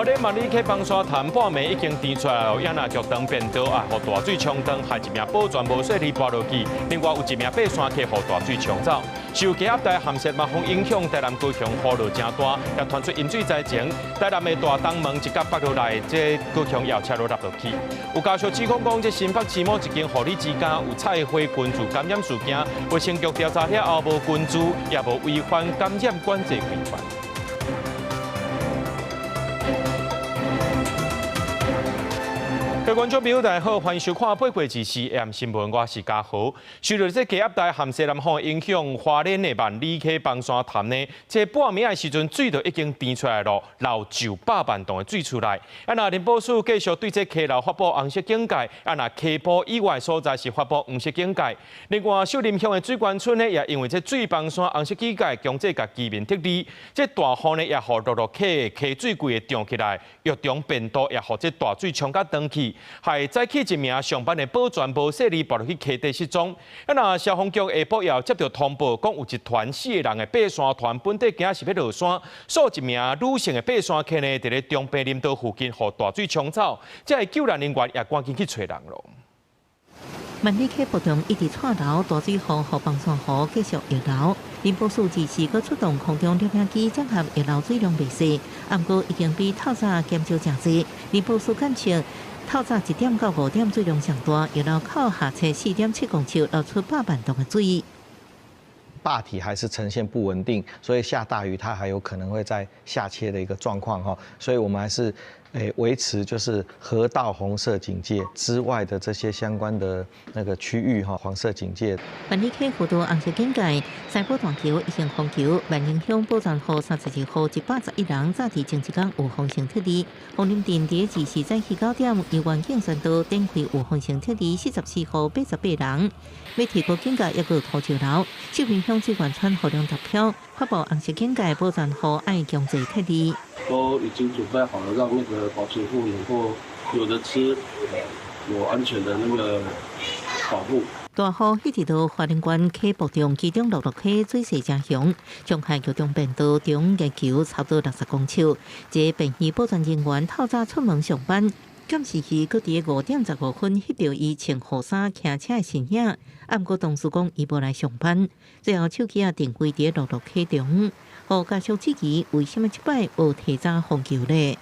花蓮萬里溪崩山潭半暝已經甜出來了，也若腳長變多啊，予大水沖斷，害一名保全無細膩跋落去，另外有一名爬山客予大水沖走。受低壓帶和西北風影響，台南高雄雨落誠大，也傳出淹水災情。台南的大東門一角北落來，這高雄也有車路落落去。有家屬指控講，這新北市某一間護理之家有菜花菌株感染事件，衛生局調查了後無菌株，也無違反感染管制規範。各位觀眾朋友，大家好，歡迎收看《八卦時事 AM 新聞》，我是嘉豪。受著這低壓帶和西南風影響，花蓮的萬里溪崩山潭呢，這半暝的時陣水就已經甜出來囉，流900萬噸的水出來。啊，若林保署繼續對這溪流發布紅色警戒，啊，若溪埔以外所在是發布黃色警戒。另外，秀林鄉的水關村呢，也因為這水崩山紅色警戒，強制共居民撤離。這大雨呢，也予陸樂溪溪水規个漲起來，浴場便道也予這大水沖甲斷去。害早起一名上班的保全無細膩跋落去溪底失蹤。啊，若消防局下晡也接著通報，講有一團四个人的爬山團，本底今仔是欲落山，煞一名女性的爬山客呢，佇咧中平林道附近予大水沖走，這个救難人員也趕緊去揣人囉。萬里溪瀑中一直掣流，大水雨予崩山河繼續溢流。林保署這時閣出動空中攝影機檢核溢流水量袂細，毋過已經比透早減少誠濟。林保署監測透早1點到5點水量上大，溢流口下側4.7公尺，流出100萬噸的水。壩體還是呈現不穩定，所以下大雨它還有可能會再下切的一個狀況哈，所以我們還是維持就是河道紅色警戒之外的這些相關的那個區域哈，黃色警戒。萬里溪河道紅色警戒，西埔大橋已經封橋，萬寧鄉寶山號32戶111人，早佇前一工有封城撤離。鳳林鎮佇二時早起9點，由原景山道展開有封城撤離44戶88人，欲提高警戒，抑閣土石流。秀林鄉水源村雨量達標，發布紅色警戒，寶山戶愛強制撤離。都已經準備好了，讓那個保存戶能夠有得吃，有安全的那個保護。大雨一直到花蓮縣溪瀑中，其中樂樂溪水勢誠雄，傷害橋中便道中月橋差不多60公尺。這便衣保全人員透早出門上班，監視器閣佇5點15分翕著伊穿雨衫騎車的身影。毋過同事講伊無來上班，最後手機仔定位佇樂樂溪中。予家屬質疑為啥物這擺無提早封橋咧？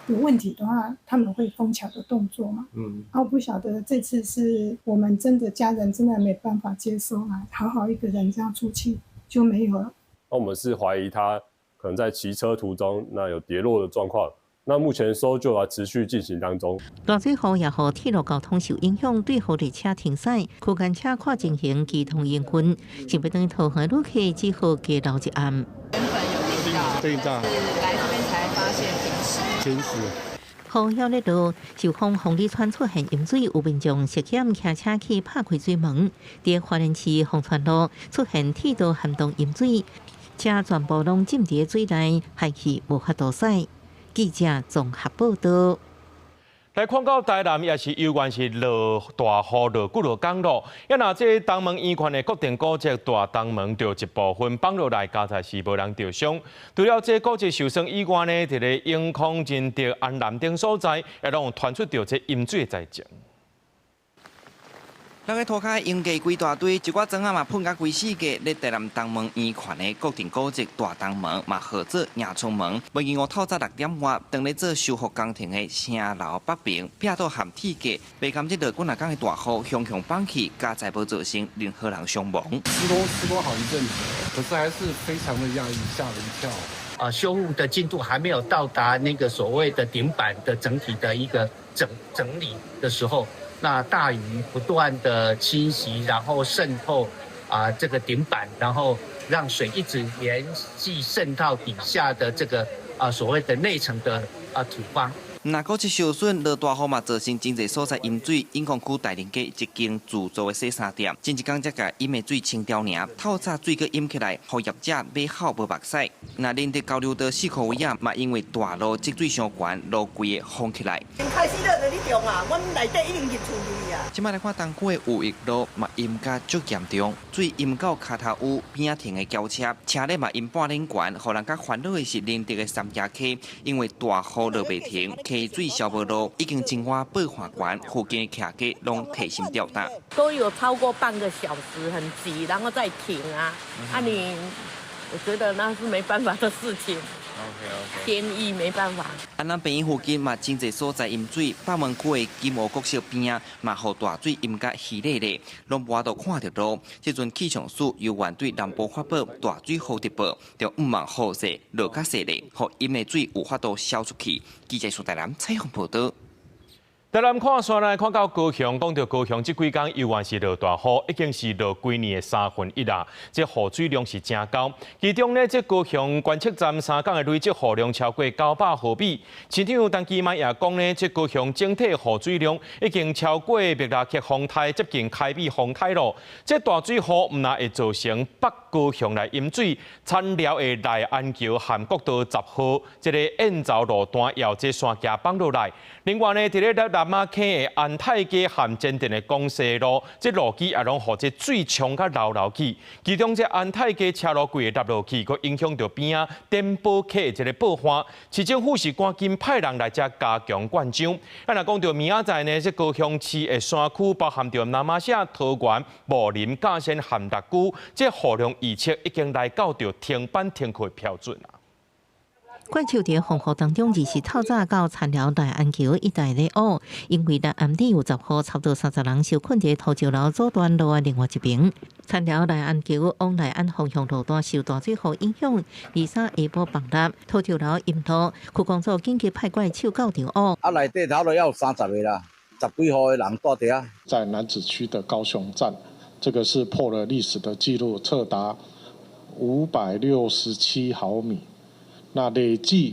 有問題的話，他們會封橋的動作嘛？啊，我不曉得這次是我們真的家人真的沒辦法接受啊，好好一個人這樣出去就沒有了。那我們是懷疑他可能在騎車途中，那有跌落的狀況。那目前搜救啊持續進行當中。大水雨也予鐵路交通受影響，對予列車停駛，區間車看情形機動營運。想欲轉桃園旅客只好加留一暗。原本有訂到，是來這邊才發現停駛。停駛。雨曉咧落，受風鳳里村出現淹水，有民眾涉險騎車去拍開水門。佇花蓮市鳳川路出現鐵道涵洞淹水，車全部攏浸佇水內，害去無法度駛。記者綜合報道。來看到台南也是猶原是落大雨落幾落工囉。啊，若這東門圓環的國定古蹟大東門，就一部分崩落來，佳哉是無人著傷。除了這古蹟受損以外呢，佇咧永康、仁德、安南等所在，也攏有傳出著這淹水的災情。落咧塗跤淹地規大堆，一寡磚仔嘛噴甲規世界。咧台南東門圓環的國定古蹟大東門嘛號做迎春門。星期五透早6點外，當咧做修復工程的城樓北爿壁倒陷鐵架，袂甘這落幾若工的大雨，雄雄崩去，佳哉無造成任何人傷亡。施工施工好一陣子，可是還是非常的訝異，嚇了一跳。啊，修復的進度還沒有到達那個所謂的頂板的整體的一個整理的時候。那大雨不斷的侵襲，然後滲透啊這個頂板，然後讓水一直延續滲到底下的這個啊所謂的內層的啊土方。若閣這受損，落大雨嘛，造成真濟所在淹水。引崗區大寧街一間自助的洗衫店，前一工才共淹的水清掉爾，透早水閣淹起來，予業者欲哭無目屎。若林德交流道四箍位仔嘛，因為大路積水傷懸，路規个封起來。開始落就咧中啊，阮內底已經入厝入去啊。這擺來看東區的有益路嘛，淹甲足嚴重，水淹到跤頭趺邊仔停的轎車，車咧嘛淹半臉懸，予人較煩惱的是林德的三峽溪，因為大雨落袂停。溪水消無路，已經真倚爆岸懸，附近的徛家攏提心吊膽。都有超過半個小時，很急，然後再停啊！啊你，我覺得那是沒辦法的事情。 OK。 天意沒辦法。安南病院附近嘛，真濟所在淹水，北門區的金湖國小邊仔嘛，予大水淹甲稀里里，攏無法度看著路。這陣氣象署猶原對南部發布大水雨特報，就毋望雨勢落較細咧，予淹的水有法度消出去。記者蘇台南採訪報導。台南看山來看到高雄，講到高雄這幾工猶原是落大雨，已經是落幾年的1/3啦。這雨水量是誠高，其中呢，這高雄觀測站三工的累積雨量超過900毫米。市長陳其邁也講呢，這高雄整體雨水量已經超過麥拉克風颱，接近開米風颱咯。這大水雨毋但會造成北高雄來淹水，田寮的內安橋和國道10號這个燕巢路段也有這山崎崩落來。另外呢，佇咧南仔坑的安泰街和前鎮的公西路，這路基也攏予這水沖甲流流去。其中這安泰街車路規个塌落去，閣影響著邊仔電寶溪的這个報岸。市政府是趕緊派人來遮加強灌漿。啊，若講著明仔載呢，這高雄市的山區包含著那瑪夏、桃園、武林、甲仙和六龜，這雨量預測已經來到著停班停課的標準啦。怪獸佇風雨當中，二是透早到田寮內安橋一帶咧烏，因為咧暗底有10戶，差不多30人受困佇土石流阻斷路的另外一邊。田寮內安橋往內安方向路段受大水雨影響，23下晡崩塌，土石流淹路，區公所緊急派怪手到場烏。啊，內底頭路猶有30个啦，10幾戶的人蹛佇遐。在楠梓區的高雄站，這個是破了歷史的紀錄，測達567毫米。那累計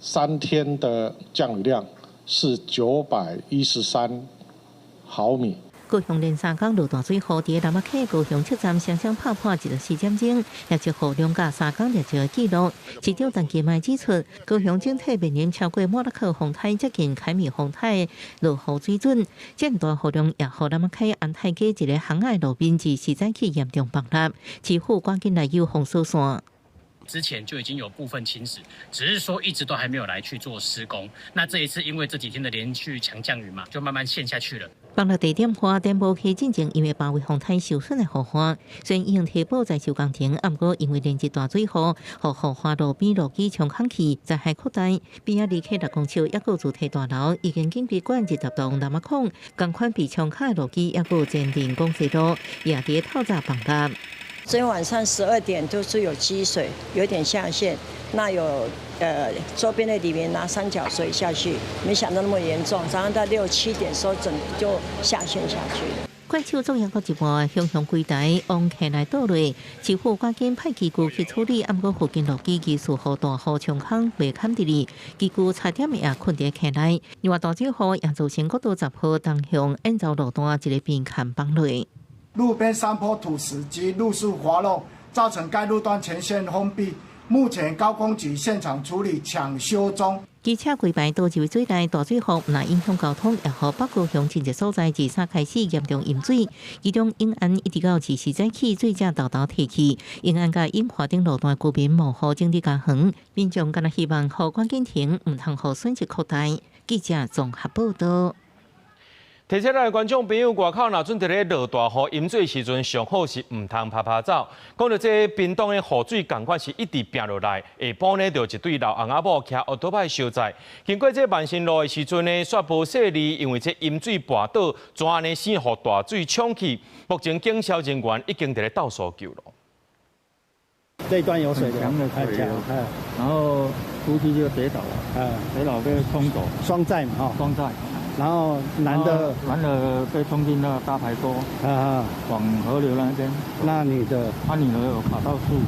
3天的降雨量是913毫米。高雄連三工落大水雨，佇南仔溪高雄車站雙雙拍破24點鐘，累積雨量佮三工累積的紀錄。市長陳其邁指出，高雄整體面臨超過莫拉克風颱接近凱米風颱落雨水準，這大雨量也予南仔溪安泰街一个巷仔路面自時早起嚴重崩塌，市府趕緊來有封鎖線。之前就已經有部分侵蝕，只是說一直都還沒有來去做施工。那這一次因為這幾天的連續強降雨嘛，就慢慢陷下去了。崩落地點花電波溪進前因為包圍風颱受損的河岸，雖然已經提報在修工程，毋過因為連日大水雨，予河岸路邊路基沖空去，災害擴大。邊仔離溪6公尺，抑閣主體大樓已經緊急管20棟南仔孔，仝款被沖空的路基，抑閣前鎮公西路也佇透早崩塌。昨天晚上12點就是有積水，有點下陷，那有周邊的里民拿三角錘下去，沒想到那麼嚴重，早上到6、7點時候整就下陷下去了。怪手作業到一半，雄雄規台往溪內倒落，市府趕緊派機具去處理，毋過附近路基技術予大雨沖空袂崁佇哩，機具差點也困佇溪內。另外大水雨也造成國道10號東向燕巢路段一个邊崁崩落。路邊山坡土石及路樹滑落，造成該路段全線封閉。目前高工局現場處理搶修中。機車規排倒入水內，大水雨毋但影響交通，也予北高雄真濟所在自三開始嚴重淹水。其中永安一直到二時早起水才沓沓退去，永安佮永華頂路段居民冒雨整理家園，民眾敢若希望雨趕緊停，毋通予損失擴大。記者綜合報導。提醒咱的觀眾朋友，外口若準佇咧落大雨淹水時陣，上好是毋通趴趴走。講到這屏東的雨水，仝款是一直拚落來，下晡呢，就一對老翁仔某騎烏托邦相載，經過這萬新路的時陣呢，煞無細膩，因為這淹水跋倒，怎按呢先予大水沖去。目前警消人員已經佇咧鬥搜救了。這段有水流，太強，然後夫妻就跌倒了，跌倒被沖走，雙載嘛，哈，雙載。然後男的，男的被沖進那個大排溝，往河流那邊。那女的，他女兒有卡到樹。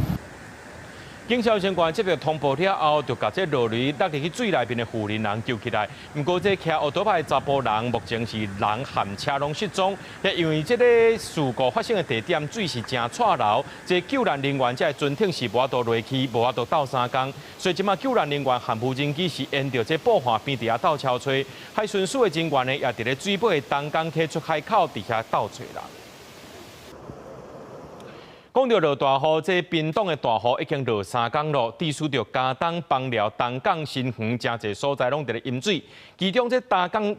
警消人员接到通报了后，就共這落雷落入去水內面的婦人人救起來。毋過這騎歐多擺的查埔人目前是人和車攏失蹤。因為這個事故發生的地點水是誠掣流，這救難人員這船艇是無法度落去，無法度鬥相共。所以這馬救難人員和無人機是沿著這布岸邊佇遐鬥搜揣。海巡署的人員呢，也佇咧水尾的東港溪出海口佇遐鬥揣人。講到落大雨，這屏東的大雨已經落3工咯，致使著佳冬、枋寮、東港、新園誠濟所在攏佇咧淹水。其中這東港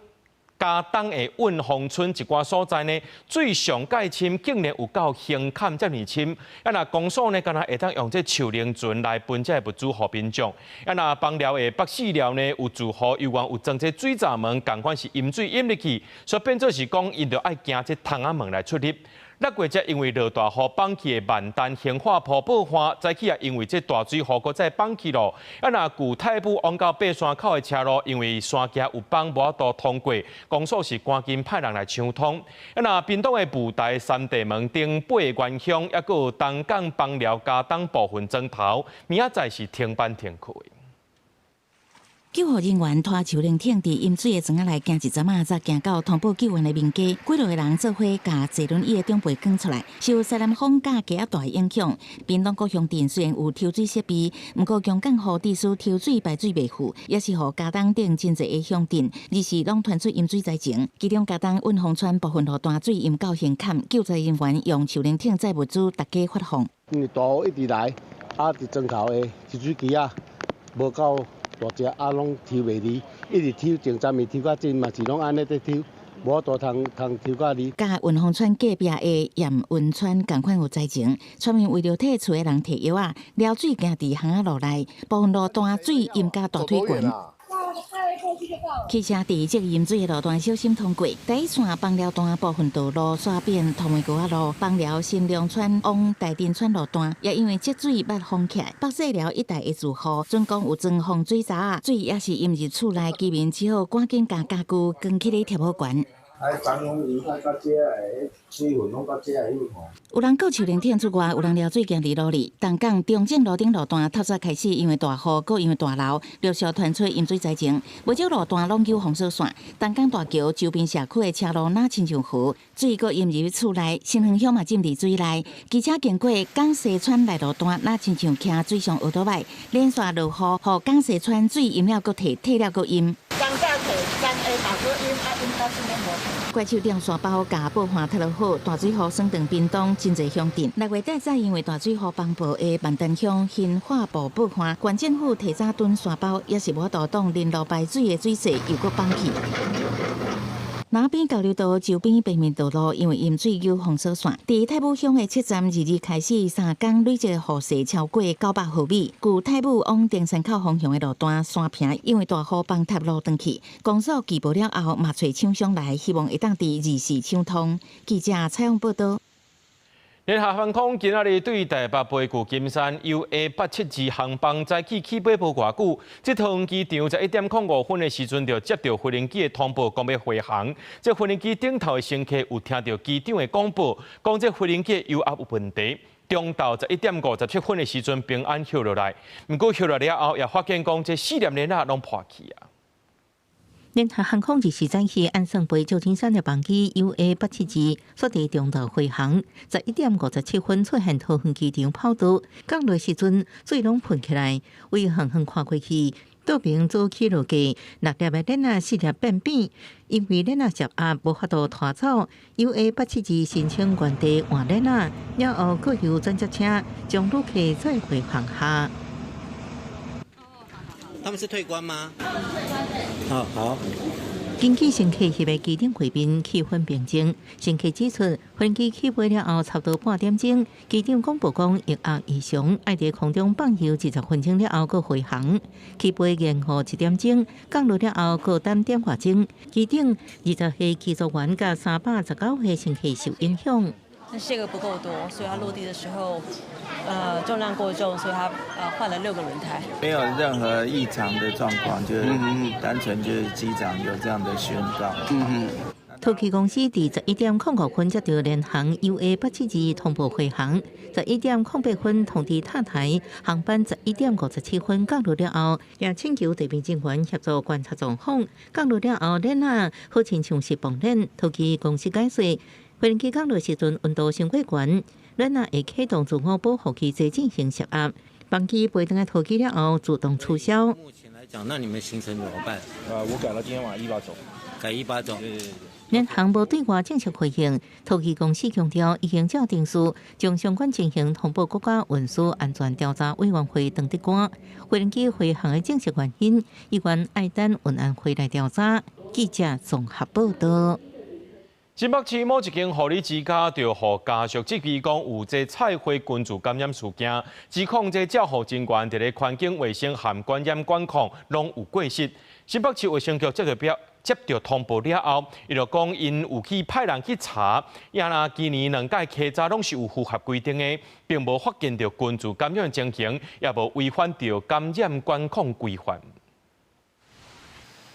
佳冬的運豐村一寡所在呢，水上蓋深，竟然有到胸坎遮爾深。啊，若公所呢，敢若會當用這樹奶船來分這個物資予民眾。啊，若枋寮的北四寮呢，有住戶猶原有裝這水閘門，仝款是淹水淹入去，所以變做是講，𪜶著愛經這窗仔門來出入。六月才因為落大雨崩去的萬丹興化埔報岸，早起也因為這大水雨閣再崩去咯。啊，若舊太武往到爬山口的車路，因為山崎有崩無法度通過，公所是趕緊派人來搶通。啊，若屏東的霧台三地門頂八元鄉，抑閣有東港枋寮佳冬部分莊頭，明仔載是停班停課的。救護人員拖樹奶艇佇淹水的庄仔內行一陣仔，才行到通報救援的民家。幾落个人做伙共坐輪椅的長輩扛出來。受西南風佮低壓帶影響，屏東各鄉鎮雖然有抽水設備，毋過強降雨致使抽水排水袂赴，也是予佳冬等真濟个鄉鎮，日時攏傳出淹水災情。其中佳冬運豐村部分路段水淹到胸坎，救災人員用樹奶艇載物資，逐家發放。因為大雨一直來，啊，佇莊頭的溢水渠仔無夠。大隻啊，攏抽袂離，一直抽，從昨暝抽到今嘛是攏按呢佇抽，無法度通通抽到離。佮雲峰村隔壁的鹽溫村仝款有災情，村民為著替厝的人提藥仔，撩水行佇巷仔路內，部分路段水淹甲大腿懸。汽車佇這個淹水的路段小心通過。第一線枋寮段部分道路煞變通的高仔路，枋寮新良村往大鎮村路段也因為積水捌封起來。北勢寮一帶的住戶，準講有裝防水閘，水也是淹入厝內，居民只好趕緊共家具扛起來疊好懸。有人閣樹奶艇出外，有人撩水行佇路裡。東港中正路頂路段透早開始，因為大雨，閣因為大流，陸續傳出淹水災情。不少路段攏有封鎖線。東港大橋周邊社區的車路若親像河，水閣淹入厝內，新園鄉嘛浸佇水內。機車經過港西村內路段，若親像騎水上奧多擺，連續落雨，予港西村水淹了閣退，退了閣淹。怪手頂山包共布岸拆落好，大水雨損斷屏東真濟鄉鎮。6月底再因為大水雨崩爆的萬丹鄉興化埔布岸，縣政府提早囤山包，也是無法度擋臨路排水的水勢又閣崩去。南邊交流道周邊平面道路因為淹水有封鎖線，佇太武鄉的七站22開始3工累積雨勢超過900毫米。舊太武往登山口方向的路段山坪因為大雨崩塌路斷去，公所拒報了後嘛揣廠商來，希望會當佇24搶通。記者採訪報導。聯合航空今仔日對台北飛舊金山 UA 872航班早起起飛無偌久，這桃園機場11點05分的時陣就接到飛行機的通報，講欲回航。這飛行機頂頭的乘客有聽著機長的廣播，講這飛行機的油壓有問題。中晝11點57分的時陣平安歇落來，毋過歇落了後也發現講這四粒鏈仔攏破去啊。聯合航空24早起按算飛舊金山的班機 UA 872，煞佇中晝回航，11點57分出現桃園機場跑道降落時陣，水攏噴起來，為遠遠看過去，倒爿早起落機，六粒的鏈仔四粒變扁，因為鏈仔受壓無法度拖走，UA 872申請原地換鏈仔，了後閣由轉接車將旅客載回航廈。他們是退關嗎？好好。根據乘客翕的機頂畫面，氣氛平靜。乘客指出，飛機起飛了後，差不多半點鐘，機長廣播講液壓異常，愛佇空中放油20分鐘了後，閣回航。起飛延誤一點鐘，降落了後閣等點外鐘。機頂20歲機組員佮319歲乘客受影響。那卸荷不夠多，所以它落地的時候，重量過重，所以它換了6個輪胎。沒有任何異常的狀況，就是單純就是機長有這樣的宣告。桃機公司佇11點05分接到聯航 UA 872通報飛航，11點08分通知塔台航班11點57分降落了後，也請求地面人員協助觀察狀況。降落了後，鏈仔好親像是爆鏈。桃機公司解釋，飛行機降落時陣溫度傷過懸，鏈仔會啟動自我保護機制進行泄壓，班機飛轉來桃機了後自動取消。目前來講，那你們行程怎麼辦？我改了今天晚上189。改189。對對對。聯航無對外正式回應，桃機公司強調已經照程序將相關情形通報國家運輸安全調查委員會長德官。飛行機飛行的正式原因，依然愛等運安會來調查。記者綜合報道。新北市某一間護理之家就予家屬質疑講有這菜花菌株感染事件，指控這照護人員佇咧環境衛生和感染管控攏有過失。新北市衛生局接到通報了後，伊就講𪜶有去派人去查，也若今年兩屆篩查攏是有符合規定的，並無發現著菌株感染情形，也無違反著感染管控規範。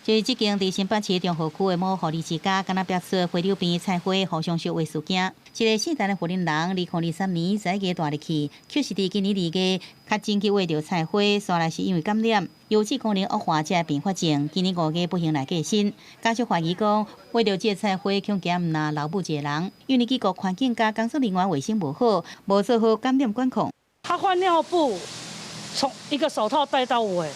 這這間佇新北市中和區的某護理之家，敢若爆出血柳病菜花互相相話事件。一个姓陳的婦人，2023年11月帶入去，卻是佇今年2月確診去秽著菜花，煞來是因為感染，腰子功能惡化，才會併發症。今年5月不幸來過身，家屬懷疑講，秽著這个菜花恐驚毋若老母一個人，因為機構環境佮工作人員衛生無好，無做好感染管控。他換尿布，從一個手套戴到尾。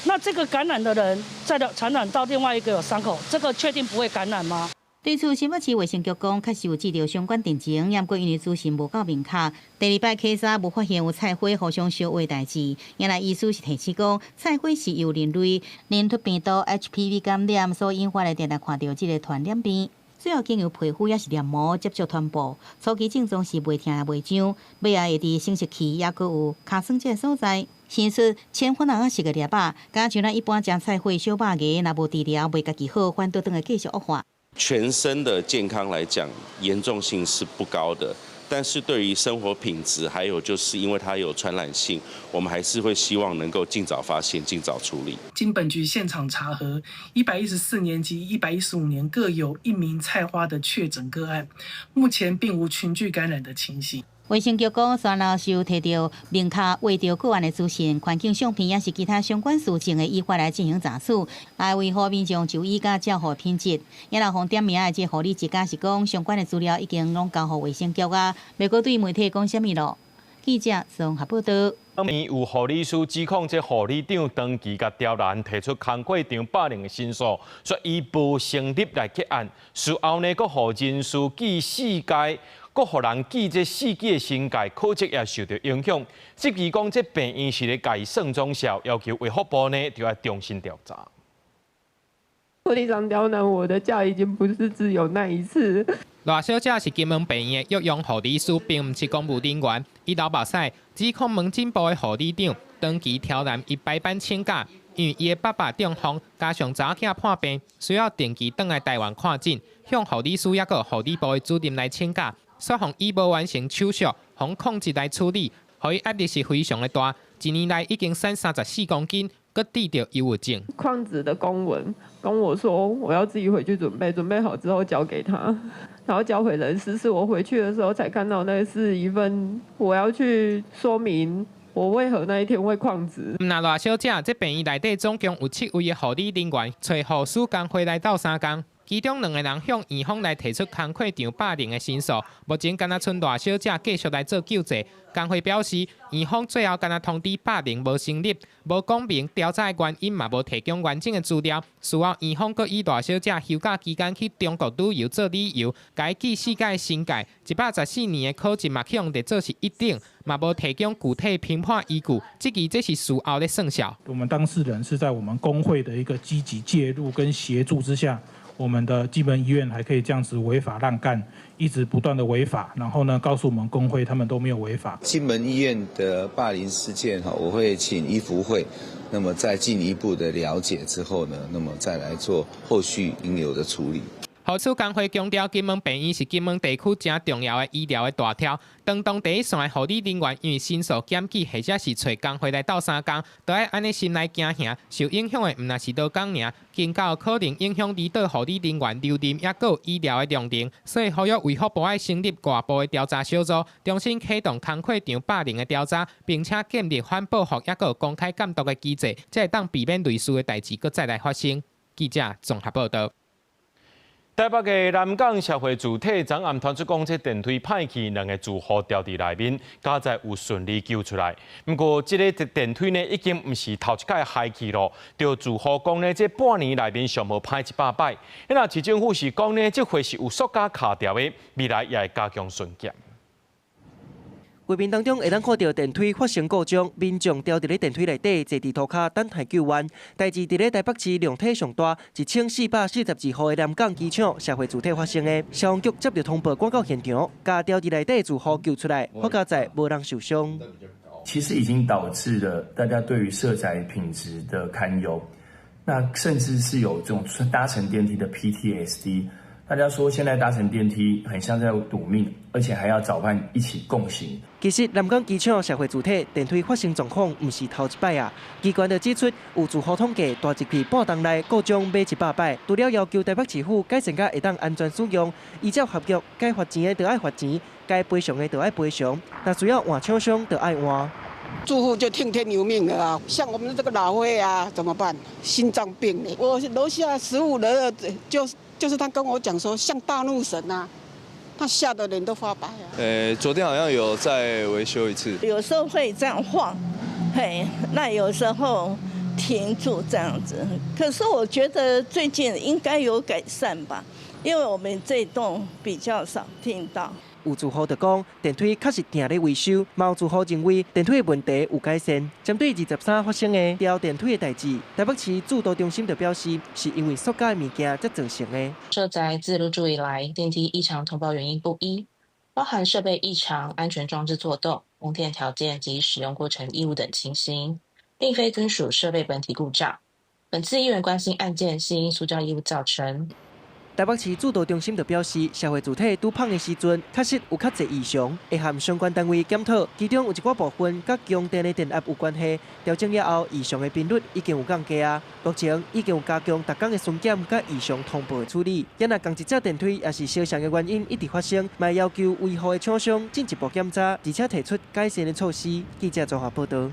那這個感染的人再傳染到另外一個有傷口，這個確定不會感染嗎？對此，新北市衛生局講，確實有接著相關病情，毋過因為資訊無夠明確，第二擺檢查無發現有菜花互相相話代誌。原來醫師是提醒講，菜花是由人類黏突病毒 HPV 感染所引發的，定定看著這个傳染病，主要經由皮膚抑是黏膜接觸傳播。初期症狀是袂疼也袂癢，尾仔會佇生殖器抑閣有尻川這个所在。生出淺粉紅色的粒仔，敢像咱一般食菜花燒肉牙，若無治療，袂家己好，反倒轉來繼續惡化。全身的健康來講，嚴重性是不高的，但是對於生活品質，還有就是因為它有傳染性，我們還是會希望能夠盡早發現、盡早處理。經本局現場查核，114年及115年各有一名菜花的確診個案，目前並無群聚感染的情形。衛生局講，先後是有提著明確秽著個案的資訊、環境相片，抑是其他相關事證的依法來進行查處，來維護民眾就醫佮照護品質。也若予點名的這護理之家是講，相關的資料已經攏交予衛生局啊，袂閣對媒體講啥物囉。記者綜合報道。有護理師指控這護理長長期共刁難提出工課場霸凌的申訴，說伊無成立來結案。事後呢，閣予人事記四屆，閣予人記這四級的懲戒，考績也受著影響。質疑講這病院是咧共伊算總數，要求衛福部呢就愛重新調查。護理長刁難我的假已經不是只有那一次。賴小姐是金門病院的藥用護理師，並毋是公務人員。伊流目屎，指控門診部的護理長長期刁難伊排班請假，因為伊的爸爸中風，加上查某囝破病，需要定期轉來台灣看診，向護理師抑閣護理部的主任來請假，煞予伊無完成手續，予曠職來處理，予伊壓力是非常的大。一年來已經瘦34公斤，閣得著憂鬱症。曠職的公文跟我說，我要自己回去準備，準備好之後交給他，然後交回人事。是我回去的時候才看到，那是一份我要去說明我為何那一天會曠職。毋若賴小姐，這病院內底總共有7位的護理人員，揣護士工會來鬥相共。其中兩个人向院方來提出工課場霸凌的申訴，目前敢若賰賴小姐繼續來做救濟。工會表示，院方最後敢若通知霸凌無成立，無講明調查的原因，嘛無提供完整的資料。事後院方閣以賴小姐休假期間去中國旅遊做理由，共伊記四屆懲戒，114年的考績嘛去予列做是一等，嘛無提供具體評判依據，質疑這是事後咧算數。我們當事人是在我們工會的一個積極介入跟協助之下，我們的金門醫院還可以這樣子違法亂幹，一直不斷的違法，然後呢，告訴我們工會他們都沒有違法。金門醫院的霸凌事件哈，我會請醫福會，那麼再進一步的了解之後呢，那麼再來做後續應有的處理。護士工會強調，金門病院是金門地區誠重要的醫療的大頭。當當第一線的護理人員因為申訴檢舉，或者是揣工會來鬥相共，都愛按呢心內驚嚇。受影響的毋但是勞工爾，更加有可能影響離島護理人員留任，抑閣有醫療的量能。所以呼籲衛福部愛成立外部的調查小組，重新啟動工課場霸凌的調查，並且建立反報復抑閣有公開監督的機制，才會當避免類似的代誌閣再來發生。記者綜合報導。台北的南港社會住體昨暗傳出講，這電梯歹去，兩個住戶牢佇內面，佳哉有順利救出來。毋過，這個電梯呢，已經毋是頭一擺害去囉。著住戶講呢，這半年內面上無歹100擺。那市政府是講呢，這回是有塑膠卡掉的，未來也會加強巡檢。畫面當中會當看著電梯發生故障，民眾牢佇咧電梯內底坐佇塗跤等待救援。代誌佇咧台北市量體上大1442號的南港機場社會住宅發生的，消防局接著通報趕到現場，共牢佇內底住戶救出來，好佳哉無人受傷。其實已經導致了大家對於社宅品質的堪憂，那甚至是有這種搭乘電梯的 PTSD。大家說現在搭乘電梯很像在賭命，而且還要找伴一起共行。其實南港機場社會住宅電梯發生狀況，毋是頭一擺啊。機關就指出，有住戶統計，大入去半冬內故障買100擺。除了要求台北市府改善甲會當安全使用，依照合約該罰錢的就愛罰錢，該賠償的就愛賠償。若需要換廠商就愛換。住戶就聽天由命了啊！像我們這個老歲啊，怎麼辦？心臟病，我樓下15樓的就是他跟我講說，像大怒神啊，他嚇得臉都發白啊。昨天好像有再維修一次。有時候會這樣晃，嘿，那有時候停住這樣子。可是我覺得最近應該有改善吧，因為我們這棟比較少聽到。有住戶就講，電梯確實定咧維修，嘛有住戶認為電梯的問題有改善。針對23發生的牢電梯的代誌，台北市住都中心就表示，是因為塑膠物件才造成的。社宅自入住以來，電梯異常通報原因不一，包含設備異常、安全裝置作動、供電條件及使用過程異誤等情形，並非均屬設備本體故障。本次議員關心案件系因塑膠異物造成。台北市住都中心就表示，社會住宅拄碰的時陣，確實有較濟異常，會和相關單位檢討。其中有一寡部分佮供電的電壓有關係，調整了後，異常的頻率已經有降低啊。目前已經有加強逐工的巡檢佮異常通報的處理。若仝一隻電梯也是相像的原因一直發生，嘛要求維護的廠商進一步檢查，而且提出改善的措施。記者綜合報導。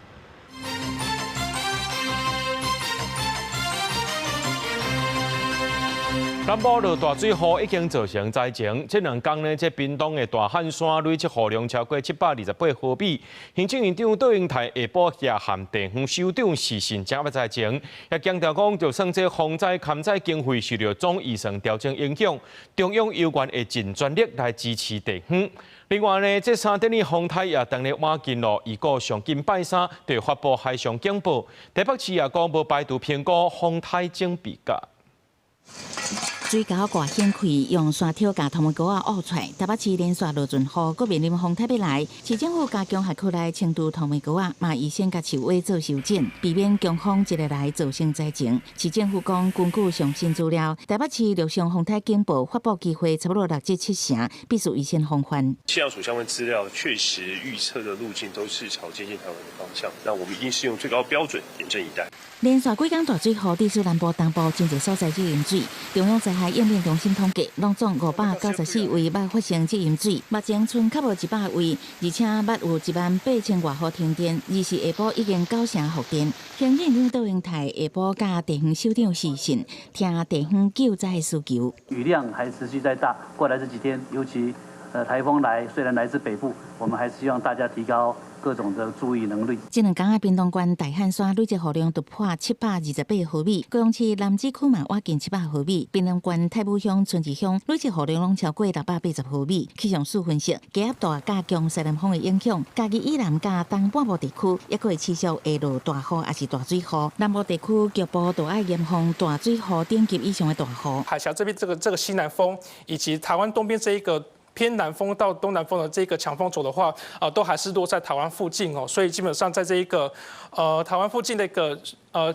南部落大水雨已經造成災情，這兩天呢，這屏東的大漢山累積雨量超過728毫米。行政院長卓榮泰下晡協和地方首長視訊掌握災情，也強調講，就算這防災減災經費受著總預算調整影響，中央有關會盡全力來支持地方。另外呢，這三點的風台也當咧倚近咯，預告上近拜三就發布海上警報。台北市也講無排除評估風台準備價。水溝掛掀開，用沙條共塗煤膏仔挖出來。台北市連續落陣雨，閣面臨風台欲來，市政府加強轄區內清除塗煤膏仔，嘛預先共樹尾做修剪，避免強風一下來造成災情。市政府講，根據上新資料，台北市陸上風台警報發布機會差不多6至7成，必須預先防範。氣象署相關資料確實預測的路徑都是朝接近台灣的方向，那我們一定是用最高標準嚴陣以待。連續幾工大水雨，地處南部、東部真濟所在積淹水。中央災害應變中心統計，攏總594位捌發生積淹水，目前賰較無100位，而且捌有18000外戶停電，二是下晡已經9成復電。行政院長卓榮泰下晡佮地方首長視訊，聽地方救災需求。雨量還持續在大，過來這幾天，尤其颱風來，雖然來自北部，我們還是希望大家提高各種的注意能力。這兩天啊，屏東縣大漢山累積雨量突破728毫米，高雄市楠梓區嘛倚近700毫米，屏東縣太武鄉、春池鄉累積雨量攏超過680毫米。氣象署分析，低壓帶佮強西南風的影響，嘉義以南佮東半部地區抑閣會持續會落大雨，抑是大水雨。南部地區局部都愛嚴防大水雨等級以上的大雨。海峽這邊這個西南風，以及台灣東邊這一個。偏南風到東南風的這個強風軸的話，都還是落在台灣附近哦，所以基本上在這一個台灣附近的一個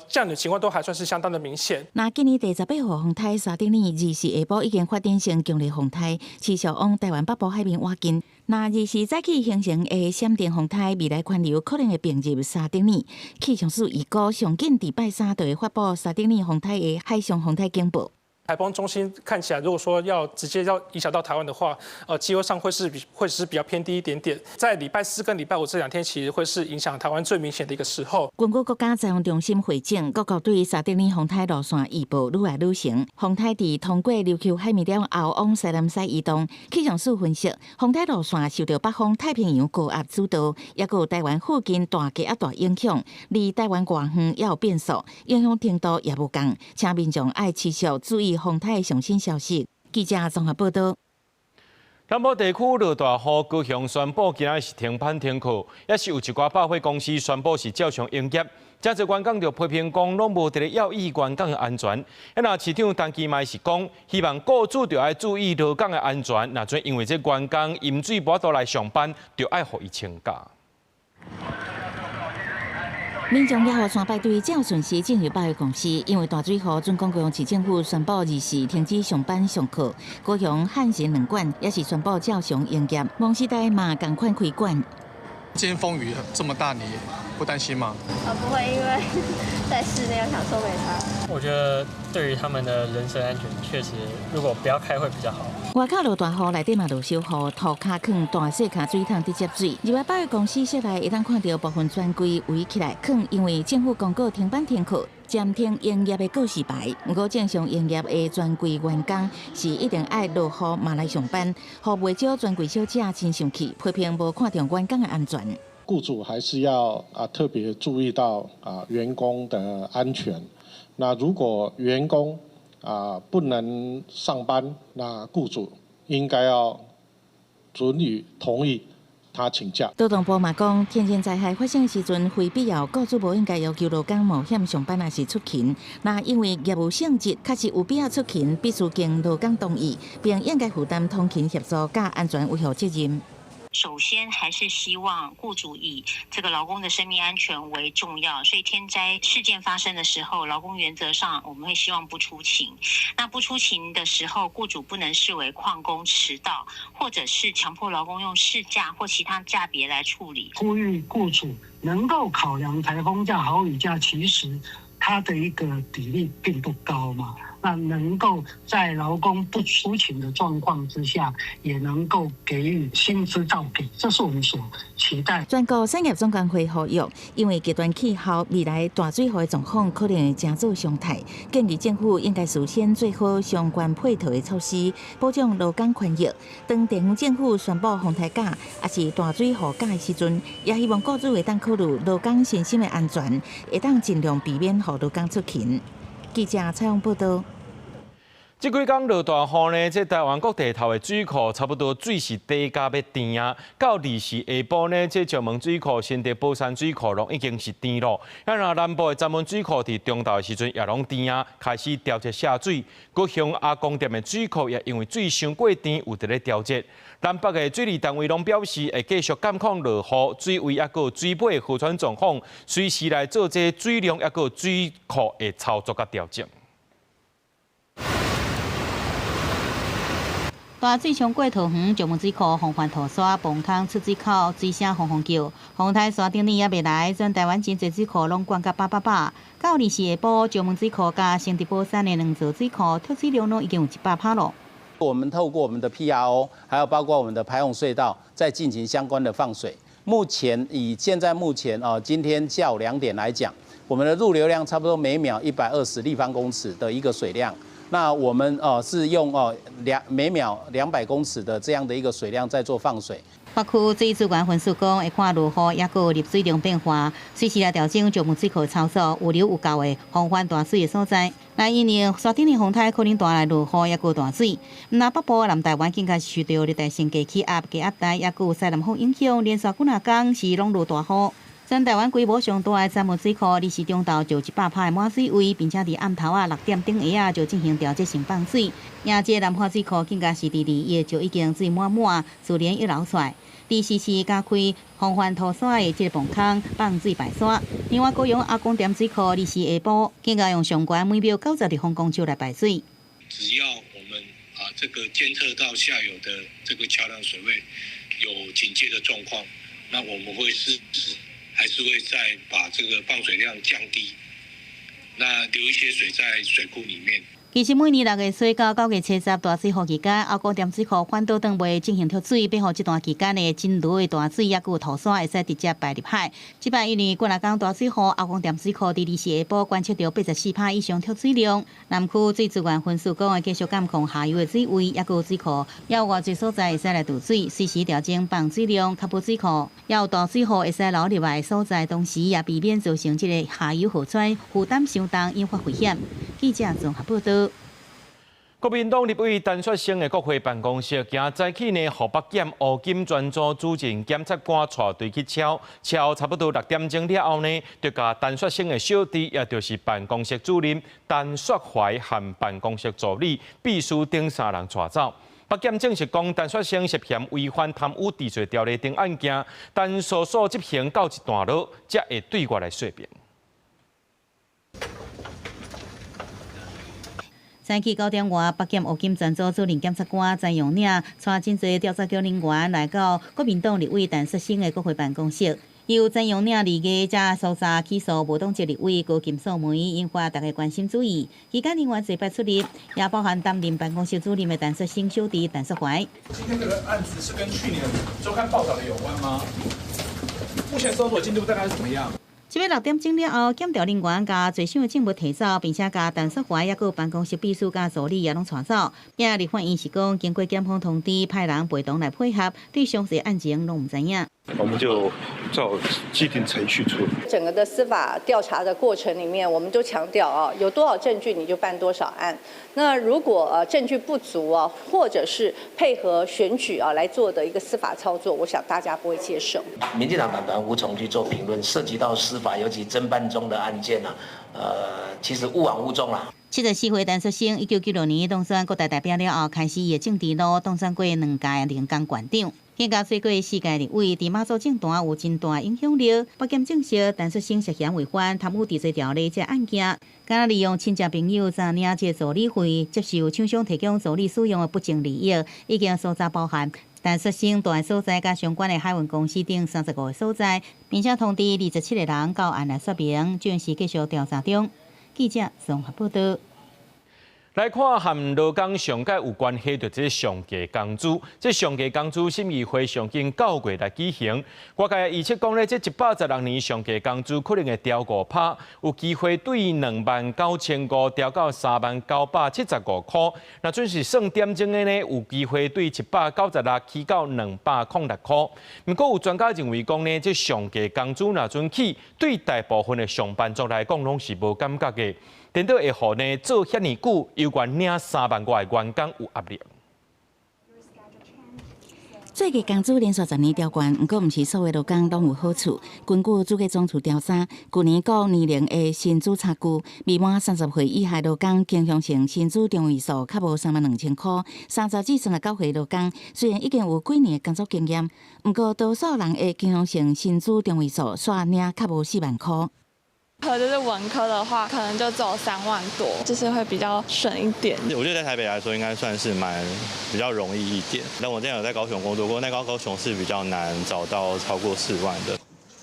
降雨情況都還算是相當的明顯。那今年第18號風颱沙丁尼24下晡已經發展成強烈風颱，持續往台灣北部海面倚近。那24早起形成的閃電風颱，未來環流可能會並入沙丁尼。氣象署預估上緊禮拜三就會發布沙丁尼風颱的海上風颱警報。台風中心看起來，如果說要直接要影響到台灣的話，機會上會是比較偏低一點點。在禮拜四跟禮拜五這兩天，其實會是影響台灣最明顯的一個時候。根據國家災防中心匯總，各國對沙丁尼風颱路線預報愈來愈成。風颱佇通過琉球海面了後，往西南西移動。氣象署分析，風颱路線受到北方太平洋高壓主導，抑閣有台灣附近大低壓帶影響，離台灣外遠也有變數，影響程度也無仝，請民眾愛持續注意風颱上新消息。記者綜合報道。南部地區落大雨，高雄宣布今仔是停班停課，也是有一寡百貨公司宣布是照常營業。真濟員工就批評講，攏無佇咧要意員工的安全。啊，市長陳其邁是講，希望雇主著愛注意勞工的安全，若準因為這員工飲水無法度來上班，就愛予伊請假。民眾也予山排隊照順時進入百貨公司，因為大水雨，準講高雄市政府宣布24停止上班上課。高雄漢神兩館也是宣布照常營業，夢時代嘛仝款開館。今天風雨這麼大，你不擔心嗎？啊，不會，因為在室內，我想說沒差。我覺得對於他們的人身安全，確實如果不要開會比較好。外口落大雨，內底嘛落小雨，塗跤囥大細跤水桶佇接水。入來百貨公司室內，會當看到部分專櫃圍起來，囥因為政府公告停班停課、暫停營業的告示牌。毋過正常營業的專櫃員工是一定愛落雨嘛來上班，予袂少專櫃小姐真生氣，批評無看重員工的安全。雇主還是要特別注意到員工的安全。那如果員工不能上班，那雇主應該要准予同意他請假。勞動部嘛講，天然災害發生時陣，非必要，雇主無應該要求勞工冒險上班抑是出勤。那因為業務性質確實有必要出勤，必須經勞工同意，並應該負擔通勤協助佮安全維護責任。首先還是希望雇主以這個勞工的生命安全為重要，所以天災事件發生的時候，勞工原則上我們會希望不出勤。那不出勤的時候，雇主不能視為曠工遲到，或者是強迫勞工用事假或其他假別來處理。呼籲雇主能夠考量颱風假、豪雨假，其實它的一個比例並不高嘛。那能夠在勞工不出勤的狀況之下，也能夠給予薪資照給，這是我們所期待。全國產業總工會呼籲，因為極端氣候未來大水雨的狀況可能會成做常態，建議政府應該事先做好相關配套的措施，保障勞工權益。當地方政府宣布風颱假，抑是大水雨假的時陣，也希望雇主會當考慮勞工身心的安全，會當盡量避免予勞工出勤。記者採訪報道。這幾工落大雨呢，這台灣各地頭的水庫差不多水是底甲欲甜啊。到24下晡呢，這石門水庫、新竹寶山水庫攏已經是甜咯。啊，若南部的鏨門水庫佇中晝的時陣也攏甜啊，開始調節下水。高雄阿公店的水庫也因為水傷過甜，有佇咧調節。南北的水利單位攏表示會繼續監控落雨、水位抑閣水尾河川狀況，隨時來做這水量抑閣水庫的操作佮調整。大水衝過桃園，石門水庫防範塗沙、崩空出水口，水聲轟轟叫。風颱沙丁尼猶未來，全台灣真濟水庫攏灌甲飽飽飽。到24下晡，石門水庫佮新竹寶山的兩座水庫蓄水量攏已經有100%咯。我們透過我們的 PRO，還有包括我們的排洪隧道，在進行相關的放水。目前以現在目前哦，今天下午2點來講，我們的入流量差不多每秒120立方公尺的一個水量。那我們是用每秒200公尺的這樣的一個水量在做放水。北區水資源分署講，會看落雨，抑閣入水量變化，隨時來調整石門水庫操作，有流有夠的防範大水的所在。那因為沙丁尼風颱可能帶來落雨，抑閣大水。那北部南台灣更加受到熱帶性低氣壓、低壓帶，抑閣有西南風影響，連續幾若工是攏落大雨。全台灣規模上大的杉木水庫，二四中晝就100%的滿水位，並且佇暗頭仔6點頂下仔就進行調節性放水。也這南化水庫更加是佇2月就已經水滿滿，自然溢流出來。第四次加開防範土沙的這个泵孔放水排沙。另外，高雄阿公店水庫24下晡更加用上懸每秒90立方公尺來排水。只要我們這個監測到下游的這個橋梁水位有警戒的狀況，那我們會適時還是會再把這個放水量降低，那留一些水在水庫裡面。其實每年6月初到9月70大水雨期間，阿公店水庫反倒轉袂進行脫水，欲予這段期間的真雷的大水，抑閣有土沙會使直接排入海。這擺因為幾若工大水雨，阿公店水庫佇24下晡觀測著84%以上脫水量。南區水資源分署講會繼續監控下游的水位，抑閣有水庫，猶有偌濟所在會使來貯水，隨時調整放水量，確保水庫猶有大水雨會使流入來的所在，同時也避免造成這个下游河川負擔傷重，引發危險。記者綜合報導。國民黨立委陳雪生的國會辦公室，今早起呢，予北檢烏金專組主任檢察官帶隊去敲，敲差不多6點鐘了後呢，就共陳雪生的小弟，也就是辦公室主任陳雪懷和辦公室助理、秘書等三人帶走。北檢證實講，陳雪生涉嫌違反貪污治罪條例等案件，但訴訟執行到一段落，才會對外來說明。早起9點外，北檢烏金專組主任檢察官詹永嶺帶真濟調查局人員來到國民黨立委陳雪生的國會辦公室。由詹永嶺2月才搜查起訴無黨籍立委高金素梅，引發大家關心注意。期間人員濟擺出入，也包含擔任辦公室主任的陳雪生小弟陳雪懷。今天這個案子是跟去年週刊報道的有關嗎？目前搜索進度大概是怎麼樣？這擺6點鐘了後，檢調人員共濟箱的證物提走，並且共陳雪懷抑閣辦公室秘書佮助理也攏帶走。也立法院是講，經過檢方通知，派人陪同來配合，對詳細案情攏毋知影。我們就照既定程序處理。整個的司法調查的過程裡面，我們都強調啊，有多少證據你就辦多少案。那如果證據不足啊，或者是配合選舉啊來做的一個司法操作，我想大家不會接受。民進黨黨團無從去做評論，涉及到司法，尤其偵辦中的案件啊，其實勿枉勿縱啦。74歲陳雪生，1996年當選國大代表了後，開始伊的政治路，當選過2屆連江縣長。更加做過4屆立委，佇馬祖政壇有真大影響力。北檢證實，陳雪生涉嫌違反貪污治罪條例這案件，敢若利用親戚朋友詐領這助理費，接受廠商提供助理使用的不正利益，已經搜查包含陳雪生蹛的所在，佮相關的海運公司等35個所在，並且通知27個人到案來說明，正是繼續調查中。記者綜合報道。來看和勞工上蓋有關係，就這上低工資。這上低工資審議會上緊9月來舉行。外界預測講咧，這116年上低工資可能會調5%，有機會對29,500調到39,975箍。若準是算點鐘的呢，有機會對796起到206箍。毋過有專家認為講呢，這上低工資若準起，對大部分的上班族來講，攏是無感覺的。顛倒會予呢做遐爾久，猶原領3萬外的員工有壓力。最低工資連續10年調懸，毋過毋是所有勞工攏有好處。根據主計總處調查，舊年各年齡的薪資差距，未滿30歲以下勞工傾向性薪資中位數較無32,000箍，30至39歲勞工雖然已經有幾年的工作經驗，毋過多數人的傾向性薪資中位數煞領較無4萬箍。科就是文科的話，可能就只有3萬多，就是會比較省一點。我覺得在台北來說，應該算是蠻比較容易一點。但我之前有在高雄工作過，那高雄是比較難找到超過4萬的。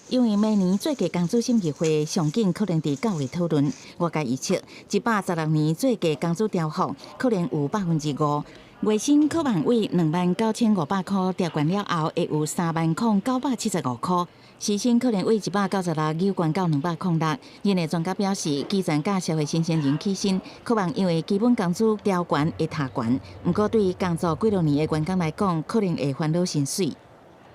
因為明年最低工資審議會上緊可能佇9月討論，外界預測116年最低工資調幅可能有5%，月薪可望為29,500箍調懸了後，會有30,975箍。時薪可能為196扭懸到206。業內專家表示，基層佮社會新鮮人起薪，可望因為基本工資調懸會提懸。毋過對工作幾落年的員工來講，可能會煩惱薪水。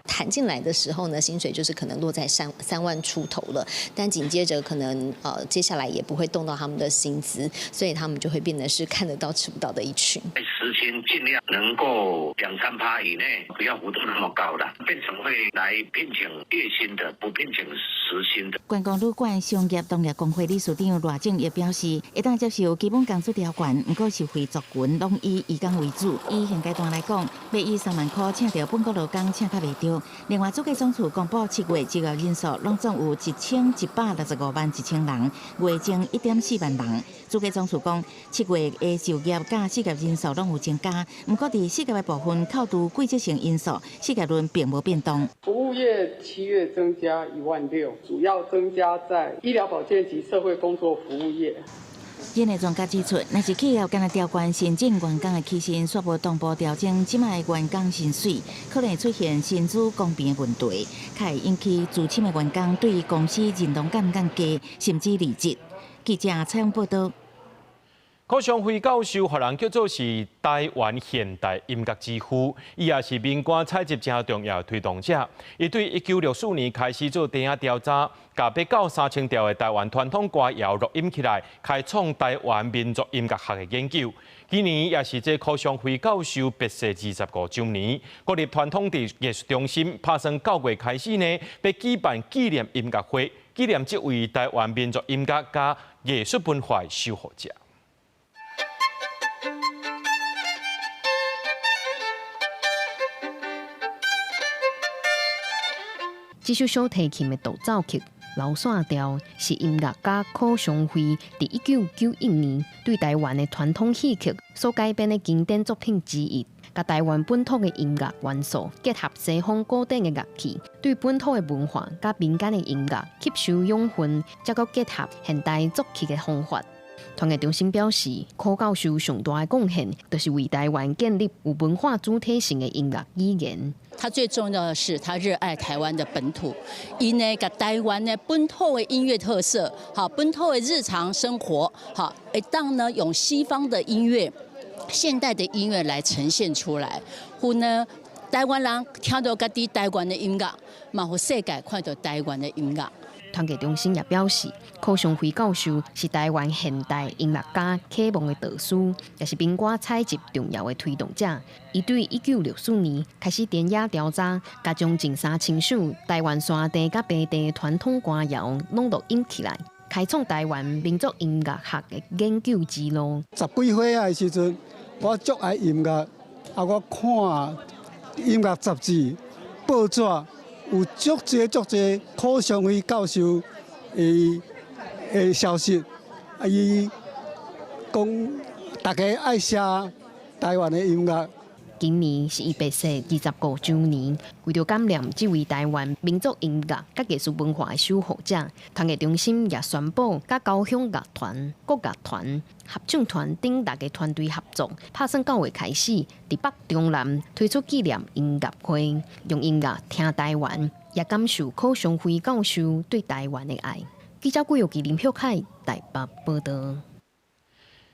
談進來的時候呢，薪水就是可能落在3萬出頭了，但緊接着可能接下來也不會動到他們的薪資，所以他們就會變得是看得到吃不到的一群。時薪盡量能夠2、3%以內，不要浮動那麼高了，變成會來聘請月薪的，不聘請時時薪的。觀光旅館商業同業公會理事長賴正也表示，會當接受基本工資調懸，毋過受惠族群攏以移工為主。以現階段來講，欲以3萬箍請著本國勞工請較袂著。另外，主計總處公布7月就業人數攏總有11,651,000人，月增1.4萬人。主計總處講，7月的就業佮失業人數攏有增加，毋過佇失業的部分扣除季節性因素，失業率並無變動。服務業7月增加1.6萬，主要增加在醫療保健及社會工作服務業。業內專家指出，若是企業干焦調懸新進員工的起薪，煞無同步調整這擺的員工薪水，可能會出現薪資公平的問題，較會引起資深的員工對公司認同感降低，甚至離職。記者採訪報導。柯尚輝教授，予人叫做是台灣現代音樂之父，伊也是民歌採集誠重要的推動者。伊對1964年開始做田仔調查，共欲到3000條的台灣傳統歌謠錄音起來，開創台灣民族音樂學的研究。今年也是這柯尚輝教授畢世25週年，國立傳統藝術中心拍算9月開始呢，欲舉辦紀念音樂會，紀念這位台灣民族音樂佮藝術文化的守護者。這首小提琴的獨奏曲《流線調》是音樂家柯尚輝佇1991年對台灣的傳統戲曲所改編的經典作品之一，共台灣本土的音樂元素結合西方古典的樂器，對本土的文化佮民間的音樂吸收養分，才閣結合現代作曲的方法。傳藝中心表示，柯教授上大的貢獻，就是為台灣建立有文化主體性的音樂語言。他最重要的是，他熱愛台灣的本土，伊呢共台灣的本土的音樂特色，好本土的日常生活，好會當呢用西方的音樂、現代的音樂來呈現出來，予呢台灣人聽著家己台灣的音樂，嘛予世界看著台灣的音樂。傳藝中心也表示，柯尚輝教授是台灣現代音樂家啟蒙的導師，也是民歌採集重要的推動者。伊對1964年開始田野調查，共將近3000首台灣山地佮平地的傳統歌謠攏錄音起來，開創台灣民族音樂學的研究之路。十幾歲仔的時陣，我足愛音樂，啊，我看音樂雜誌、報紙。有足濟足濟柯尚輝教授的消息，啊，伊講大家愛寫台灣的音樂。今年是伊畢世25週年，為著感念這位台灣民族音樂佮藝術文化的守護者，傳藝中心也宣布，佮交響樂團、國樂團、合唱團等6個團隊合作，拍算9月開始，佇北中南推出紀念音樂會，用音樂聽台灣，也感受柯尚輝教授對台灣的愛。記者郭玉琪、林旭凱台北報導。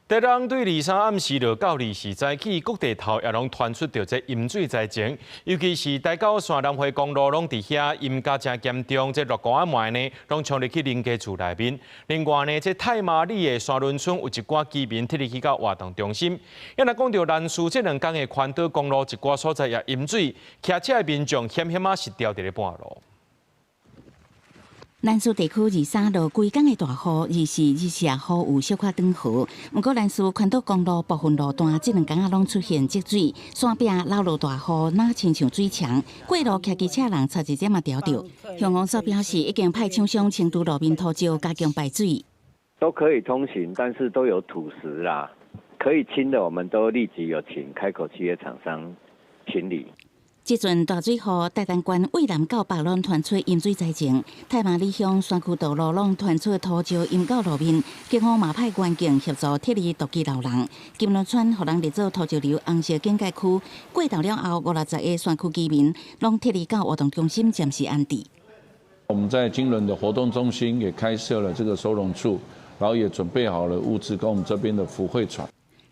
台東對23暗時落到24早起，各地頭也攏傳出著這淹水災情，尤其是台九線南迴公路攏佇遐淹甲誠嚴重，這落雨仔糜呢，攏衝入去人家厝內面。另外呢，這太麻里的沙崙村有一寡居民撤離去到活動中心。也若講著南勢這兩工的環島公路一寡所在也淹水，騎車的民眾險險仔是掉佇咧半路。南勢地區23落規工的大雨，24日下雨有小可轉好。毋過南勢環島公路部分路段，這兩工仔攏出現積水，山壁落落大雨，若親像水牆，過路騎機車人差一點仔著著。鄉公所表示，已經派廠商清除路面土石，加強排水。都可以通行，但是都有土石啦，可以清的，我們都立即有請開口企業廠商清理。這陣大水雨，台東縣蔚南到北攏傳出淹水災情，太麻里鄉山區道路攏傳出土石淹到路面，警方嘛派員警協助撤離獨居老人。金崙村予人列做土石流紅色警戒區，過頭了後，50-60个山區居民攏撤離到活動中心暫時安置。我們在金崙的活動中心也開設了這個收容處，然後也準備好了物資，跟我們這邊的福慧船。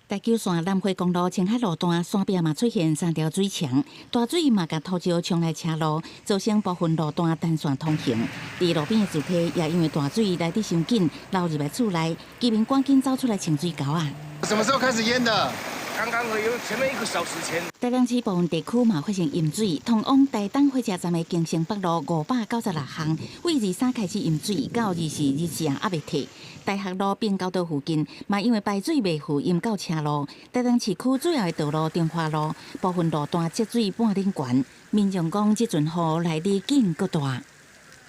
台九線南迴公路青海路段山壁嘛出現3條水牆，大水嘛共土石沖來車路，造成部分路段單線通行。佇路邊的樹體也因為大水來得傷緊，流入來厝內，居民趕緊走出來清水溝仔。什麼時候開始淹的？剛剛有前面一個小時前。台南市部分地區嘛發生淹水，通往台東火車站的京成北路596項，位23開始淹水，到24、24猶未退。大學路變高道附近嘛，因為排水袂赴淹到車路。台東市區主要的道路中華路部分路段積水半頂懸，民眾講這陣雨來得緊閣大。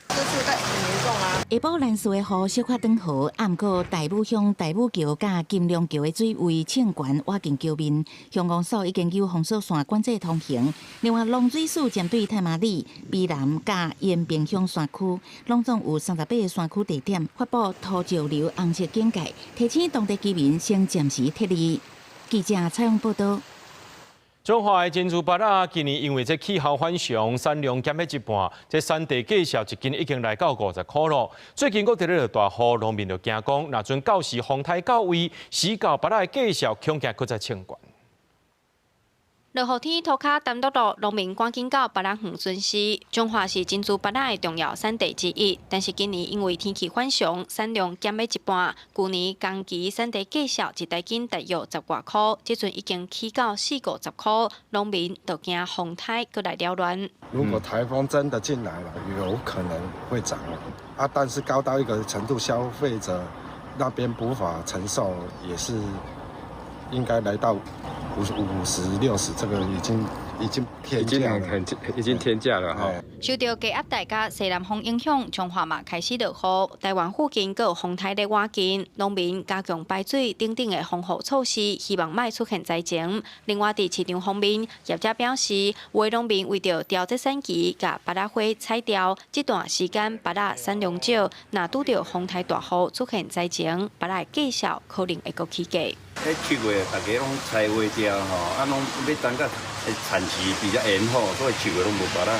這次很嚴重啊！下晡南勢的雨小可轉好，毋過大武鄉大武橋佮金龍橋的水位衝懸倚近橋面，鄉公所已經有封鎖線管制通行。另外，農水署針對太麻里、卑南佮延平鄉山區，攏總有38個山區地點發布土石流紅色警戒，提醒當地居民先暫時撤離。記者採訪報道。彰化的珍珠芭樂今年因為這氣候反常，產量減去一半，這產地價數一斤已經來到50箍囉。最近閣佇咧落大雨，農民就驚講，若陣到時風颱到位，死到芭樂的價數恐驚閣再衝懸。落雨天，塗跤澹漉漉，農民趕緊到芭樂園巡視。彰化是珍珠芭樂的重要產地之一，但是今年因為天氣反常，產量減欲一半。舊年同期產地價數一台斤大約十外箍，這陣已經起到四五十箍，農民就驚風颱閣來擾亂。如果颱風真的進來了，有可能會漲啊，但是高到一個程度，消費者那邊無法承受，也是應該來到50、60，這個已經天價了，已經天價了哈。受著低壓帶佮西南風影響，彰化嘛開始落雨，台灣附近閣有風颱咧倚近，農民加強排水等等的防護措施，希望莫出現災情。另外，佇市場方面，業者表示，有的農民為著調節產期，共芭樂花採掉，這段時間芭樂產量少，若拄著風颱大雨出現災情，芭樂的價數可能會閣起價。彼7月大家攏採花掉吼，啊，攏欲等到產期比較延後，所以7月攏無芭樂。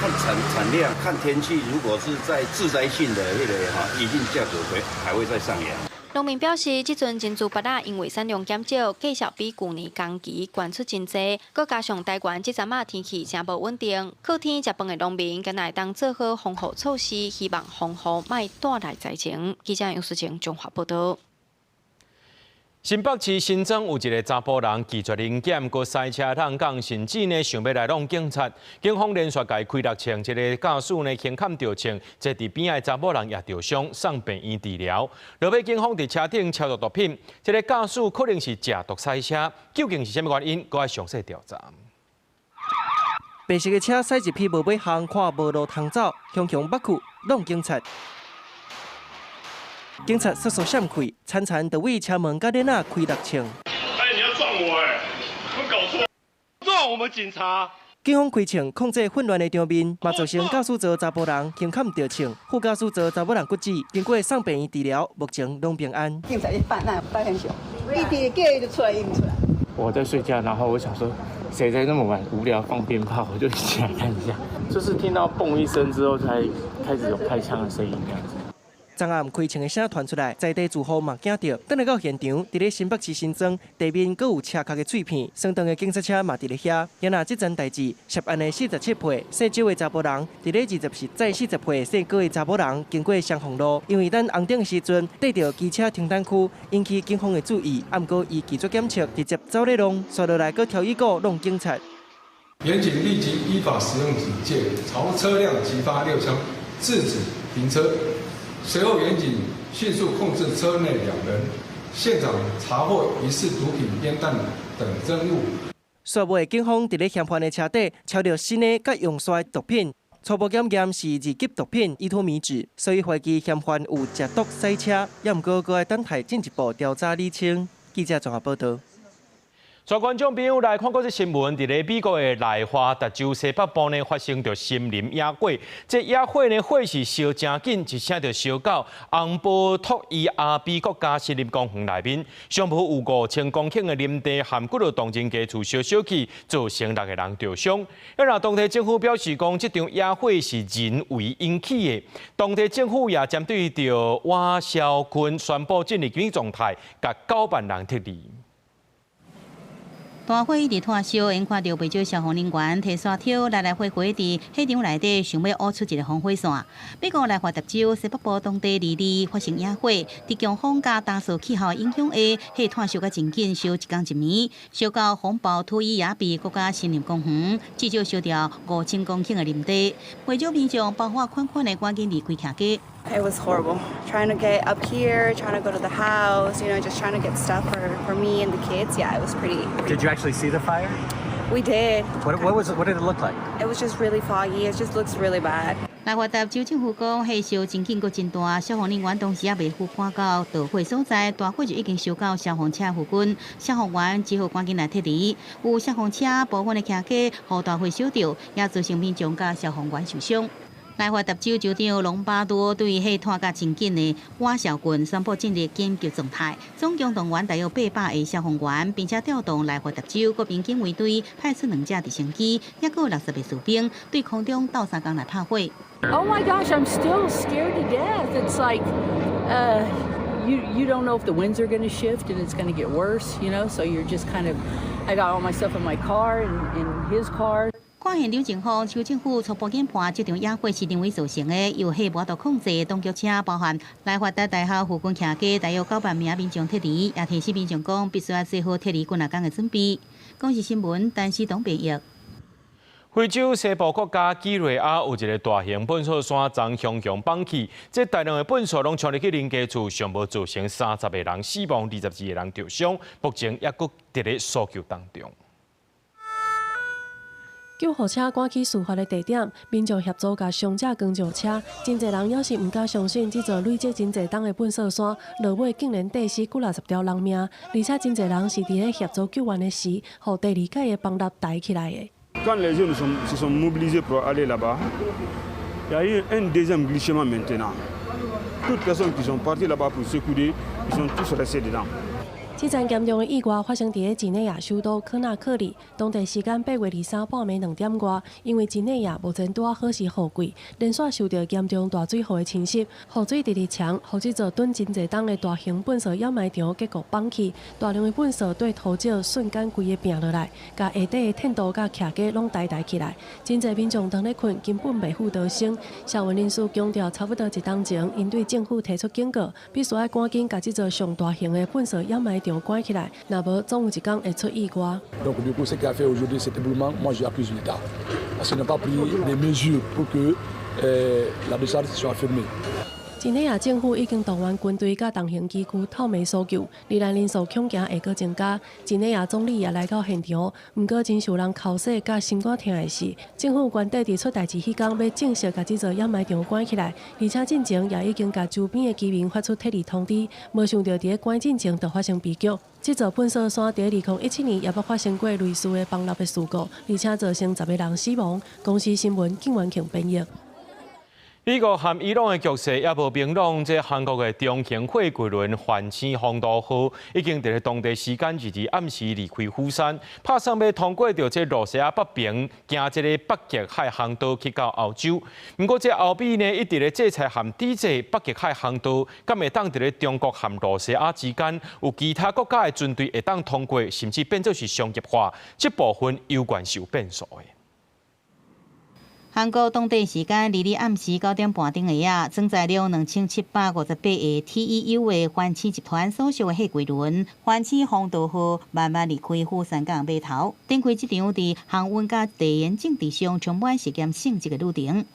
看產量，看天氣，如果是在致災性的彼個吼，一定價格會還會再上揚。農民表示，這陣珍珠芭樂因為產量減少，價數比舊年同期懸出真濟。閣加上台灣這陣仔天氣誠無穩定，靠天食飯的農民，敢若會當做好防護措施，希望風雨莫帶來災情。記者楊淑晴綜合報導。新北市新莊有一个查埔人拒絕臨檢，閣駛車迵摃，甚至呢想欲來挵警察。警方連續共伊開六槍，這个駕駛呢輕砍著槍，坐佇邊仔的查某人也著傷，送病院治療。落尾警方佇車頂抄著毒品，這个駕駛可能是食毒駛車，究竟是啥物原因，閣愛詳細調查。白色的車駛入去無尾巷，看無路通走，雄雄捌去挵警察。警察速速閃開，慘慘就對車門佮鏈仔開六槍。哎，你要撞我哎！有搞錯，撞我們警察！警方開槍控制混亂的場面，嘛造成駕駛座查埔人輕砍著槍，副駕駛座查某人骨折，經過送病院治療，目前攏平安。警察一辦案，發現場，伊佇叫伊就出來，伊毋出來。我在睡覺，然後我想說，誰在那麼晚無聊放鞭炮，我就起來看一下。就是聽到嘣一聲之後，才開始有開槍的聲音，這樣子。昨暗開槍的聲傳出來，在地住戶嘛驚著，轉來到現場，佇咧新北市新莊地面閣有車殼的碎片，雙長的警察車嘛佇咧遐。然而這樁代誌，涉案的47歲姓周的查埔人，佇咧20日載40歲姓郭的查某人經過雙鳳路，因為等紅燈的時陣，綴著機車停等區，引起警方的注意。毋過伊拒絕檢測，直接走咧弄，紲落來閣挑伊個挵警察。員警立即依法使用警戒，朝車輛擊發6槍，制止停車。隨後，員警迅速控制車內兩人，現場查獲疑似毒品煙彈等贓物。紲尾警方佇咧嫌犯的車底抄著新的佮用紲毒品，初步檢驗是二級毒品依托咪酯，所以懷疑嫌犯有食毒駛車，猶毋過閣愛等待進一步調查釐清。記者綜合報道。全觀眾朋友來看這則新聞，佇咧美國的內華達州西北部呢，發生著森林野火。這野火呢，火勢燒誠緊，一聲就燒到紅波托伊阿比國家森林公園內面，上無有5000公頃的林地和幾落棟人家厝燒燒去，造成6個人著傷。啊，當地政府表示講，這場野火是人為引起的。當地政府也針對著瓦蕭郡宣布進入緊急狀態，共9萬人撤離。大火一直湠燒，𪜶看著袂少消防人員提沙挑來來回回佇火場內底，想欲挖出一个防火線。美國內華達州西北部當地二二發生野火，佇強風佮乾燥氣候影響下，火湠燒甲真緊，燒一工一暝，燒到風暴土伊雅比國家森林公園，至少燒掉5000公頃的林地。袂少民眾包袱款款的趕緊離開徛家。 It was horrible. Trying to get up here, trying to go to the house, just trying to get stuff for me and the kids. Yeah, it was pretty. Did you actually see the fire? We did. What did it look like? It was just really foggy. It just looks really bad. 內華達州政府講，火燒真緊閣真大，消防人員當時猶未赴趕到著火所在，大火就已經燒到消防車附近，消防員只好趕緊來撤離。有消防車部分的徛家予大火燒著，也造成民眾佮消防員受傷。內華達州州長隆巴多對火湠甲真緊的瓦紹郡宣布進入緊急狀態，總共動員大約800个消防員，並且調動內華達州國民警衛隊派出兩架直升機，抑閣60个士兵對空中鬥相共來拍火。 Oh my gosh, I'm still scared to death. It's like, you don't know if the winds are going to shift and it's going to get worse. So you're just kind of, I got all my stuff in my car and in his car. 看現場情況，州政府初步研判，這場野火是人為造成的，由火無法度控制。當局請包含內華達大學附近徛家大約9萬名民眾撤離，也提醒民眾講必須愛做好撤離幾若工的準備。公視新聞，陳思東編譯。非洲西部國家幾內亞有一个大型糞埽山昨雄雄崩去，這大量的糞埽攏衝入去人家厝，上無造成30个人死亡，22个人著傷，目前猶閣佇咧搜救當中。救護車趕去事發的地點，民眾協助共傷者扛上車。真濟人猶是毋敢相信，這座累積真濟噸的糞埽山，落尾竟然硩死幾若十條人命，而且真濟人是佇咧協助救援的時，予第二擺的崩塌抬起來的。 Quand les jeunes se sont mobilisés pour aller là-bas, il y a eu un deuxième glissement maintenant. Toutes les personnes qui sont parties là-bas pour secourir, ils sont tous restés dedans. 這場嚴重的意外發生佇咧幾內亞首都科納克里，當地時間8月23半暝2點外，因為幾內亞目前拄仔好是雨季，連續受著嚴重大水雨的侵襲，雨水直直沖，予這座囤真濟噸的大型糞埽掩埋場結構崩去，大量的糞埽對土石瞬間規个拚落來，共下底的天道佮徛家攏抬抬起來，真濟民眾當咧睏，根本袂赴逃生。社運人士強調，差不多一冬前，𪜶對政府提出警告，必須愛趕緊共這座上大型的糞埽掩埋場關起來，若無總有一工會出意外。 Donc du coup, ce qui a fait aujourd'hui cet éboulement, moi j'accuse l'État parce qu'il n'a pas pris les mesures pour que la décharge soit fermée. 幾內亞政府已經動員軍隊佮重型機具透暝搜救，罹難人數恐驚會閣增加。幾內亞總理也來到現場，毋過真受人剾洗佮心肝疼的是，政府原底佇出代誌彼工欲正式共這座掩埋場關起來，而且進前也已經共周邊的居民發出撤離通知，無想著佇咧關進前就發生悲劇。這座糞埽山佇2017年也捌發生過類似的崩塌的事故，而且造成10个人死亡。公視新聞靳元慶編譯。美國和伊朗的局勢猶無明朗，這韓國的中型貨櫃輪繁星風度號已經佇咧當地時間22暗時離開釜山，拍算欲通過著這露西亞北爿，經這个北極海航道去到歐洲。毋過這歐美呢一直咧制裁和抵制北極海航道，敢會當佇咧中國和露西亞之間有其他國家的船隊會當通過，甚至變做是商業化，這部分猶原是有變數的。韓國當地時間22暗時9點半鐘下啊，裝載了2758個 TEU 的繁星集團所屬的貨櫃輪繁星風度號慢慢離開釜山港碼頭，展開這場佇航運佮地緣政治上充滿實驗性質的旅程。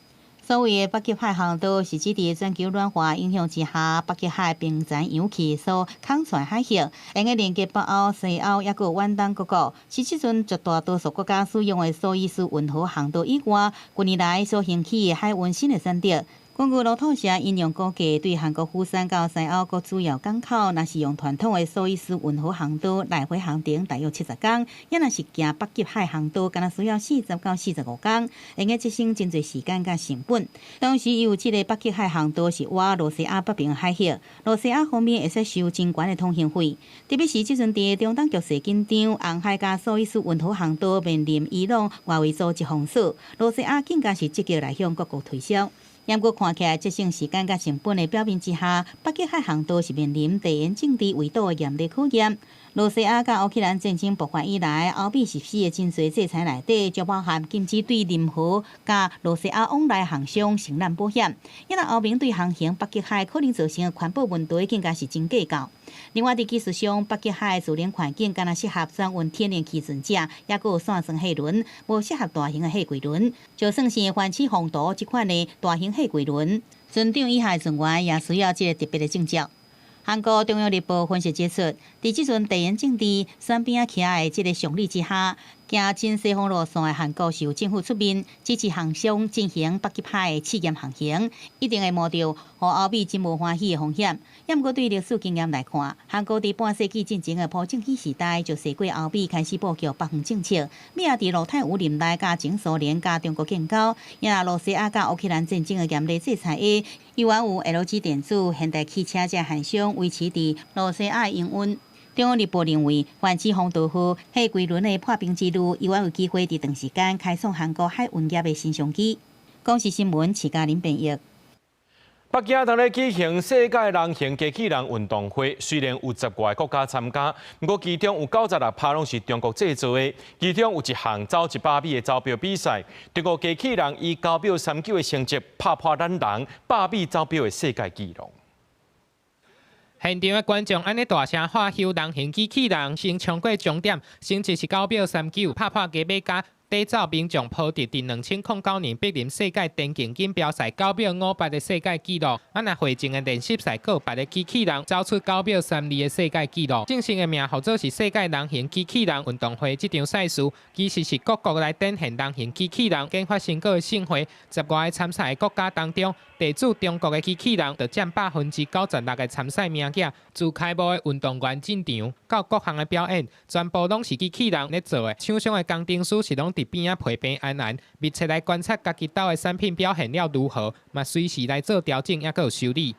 所謂的北極海航道，是指佇全球暖化影響之下，北極海冰層融去所空出海域，會用連接北歐、西歐抑閣遠東各國，是這陣絕大多數國家使用的蘇伊士運河航道以外，近年來所興起的海運新的選擇。根據路透社引用估計，對韓國釜山到西歐各主要港口，若是用傳統的蘇伊士運河航道來回航程大約70工，抑若是行北極海航道，敢若需要40到45工，會用節省真濟時間佮成本。同時，由於這个北極海航道是倚露西亞北爿海域，露西亞方面會使收真懸的通行費。特別是這陣佇中東局勢緊張，紅海佮蘇伊士運河航道面臨伊朗外圍組織封鎖，露西亞更加是積極來向各國推銷。毋過看起來節省時間佮成本的表面之下，北極海航道是面臨地緣政治圍堵的嚴厲考驗。羅西亞佮烏克蘭戰爭爆發以來，歐美實施的真濟制裁內底，就包含禁止對任何佮羅西亞往來航商承攬保險。因為歐盟對航行北極海可能造成的環保問題，更加是真計較。另外，佇技術上，北極海自然環境敢若適合轉運天然氣船隻，抑閣有散裝貨輪，無適合大型的貨櫃輪。就算是環起風圖這款的大型貨櫃輪，船長以下船員也需要這个特別的證照。韓國中央日報分析指出，佇這陣地緣政治選邊仔徛的這个常理之下，行親西方路線的韓國是由政府出面支持航商進行北極海的試驗航行，一定會冒著予歐美真無歡喜的風險。毋過對歷史經驗來看，韓國佇半世紀進前的朴正熙時代就踅過歐美開始布局北方政策，尾仔佇盧泰愚任內佮前蘇聯佮中國建交，也羅西亞佮烏克蘭戰爭的嚴厲制裁下，猶原有 LG 電子、現代汽車這韓商維持佇羅西亞的營運。中央日報認為，環起風圖號貨櫃輪的破冰之旅，猶原有機會佇長時間開創韓國海運業的新商機。公視新聞徐嘉玲編譯。北京當咧舉行世界人形機器人運動會，雖然有十外个國家參加，毋過其中有96%攏是中國製造的。其中有一項走100米的走錶比賽，中國機器人以9秒39的成績拍破咱人100米走錶的世界紀錄。現場的觀眾按呢大聲喝唏人形機器人先衝過終點，成績是9秒39，拍破雞尾加短走名將波特佇2009年柏林世界田徑錦標賽9秒58的世界紀錄。啊，若會前的練習賽，閣有別个機器人走出9秒32的世界紀錄。正式的名號做是世界人形機器人運動會，這場賽事其實是各國來展現人形機器人研發成果的盛會。十外个參賽的國家當中，地主中國的機器人就佔96%的參賽名額。自開幕的運動員進場到各項的表演，全部攏是機器人咧做的。廠商的工程師是攏佇邊仔陪陪安安，密切來觀察家己兜的產品表現了如何，嘛隨時來做調整，抑閣有修理。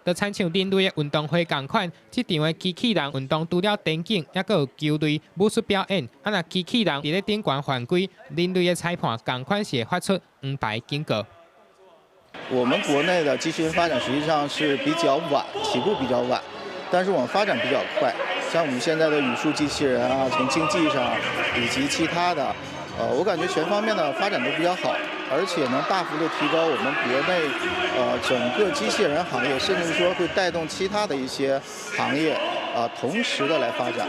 就親像人類的運動會仝款，這場的機器人運動除了田徑，抑閣有球類、武術表演。啊，若機器人佇咧頂懸犯規，人類的裁判仝款是會發出黃牌警告。我們國內的機器人發展實際上是比較晚，起步比較晚，但是我們發展比較快。像我們現在的語數機器人啊，從經濟上以及其他的，我感覺全方面的發展都比較好，而且能大幅度提高我們國內整個機器人行業，甚至說會帶動其他的一些行業啊，同時的來發展。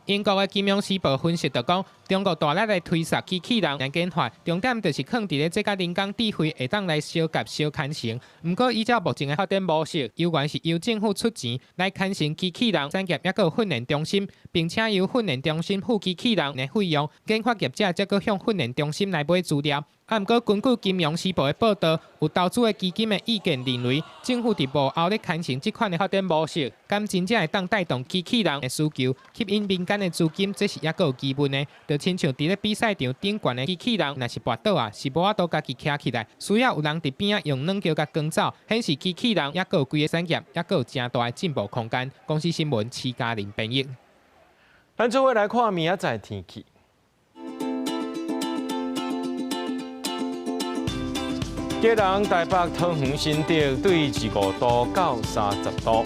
英國的《金融時報》分析就講，中國大力來推捒機器人來研發，重點就是囥佇咧這佮人工智慧會當來相夾相牽成。毋過依照目前的發展模式，猶原是由政府出錢來牽成機器人產業，抑閣有訓練中心，並且由訓練中心付機器人的費用，研發業者則閣向訓練中心來買資料。啊，毋過根據《金融時報》的報導，有投資的基金的意見認為，政府佇幕後咧牽成這款的發展模式，敢真正會當帶動機器人的需求，吸引民間的資金，這是抑閣有疑問的。就親像佇咧比賽場頂懸的機器人，若是跋倒啊，是無法度家己徛起來，需要有人佇邊仔用軟橋共扛走，顯示機器人抑閣有規个產業，抑閣有誠大的進步空間。公視新聞徐嘉玲編譯。咱做伙來看明仔載天氣。基隆、台北、桃園、新竹對25度到30度。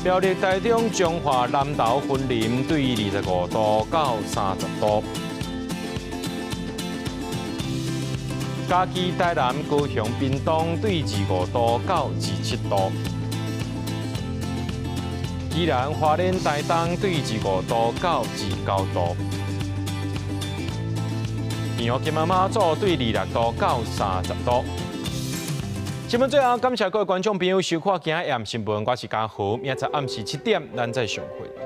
苗栗、台中、彰化、南投、雲林對25度到30度。嘉義、台南、高雄、屏東對25度到27度。宜蘭、花蓮、台東對25度到29度。屏東金門馬祖對26度到30度。新聞最後，感謝各位觀眾朋友收看今仔暗新聞，我是嘉豪，明仔載暗時7點，咱再相會。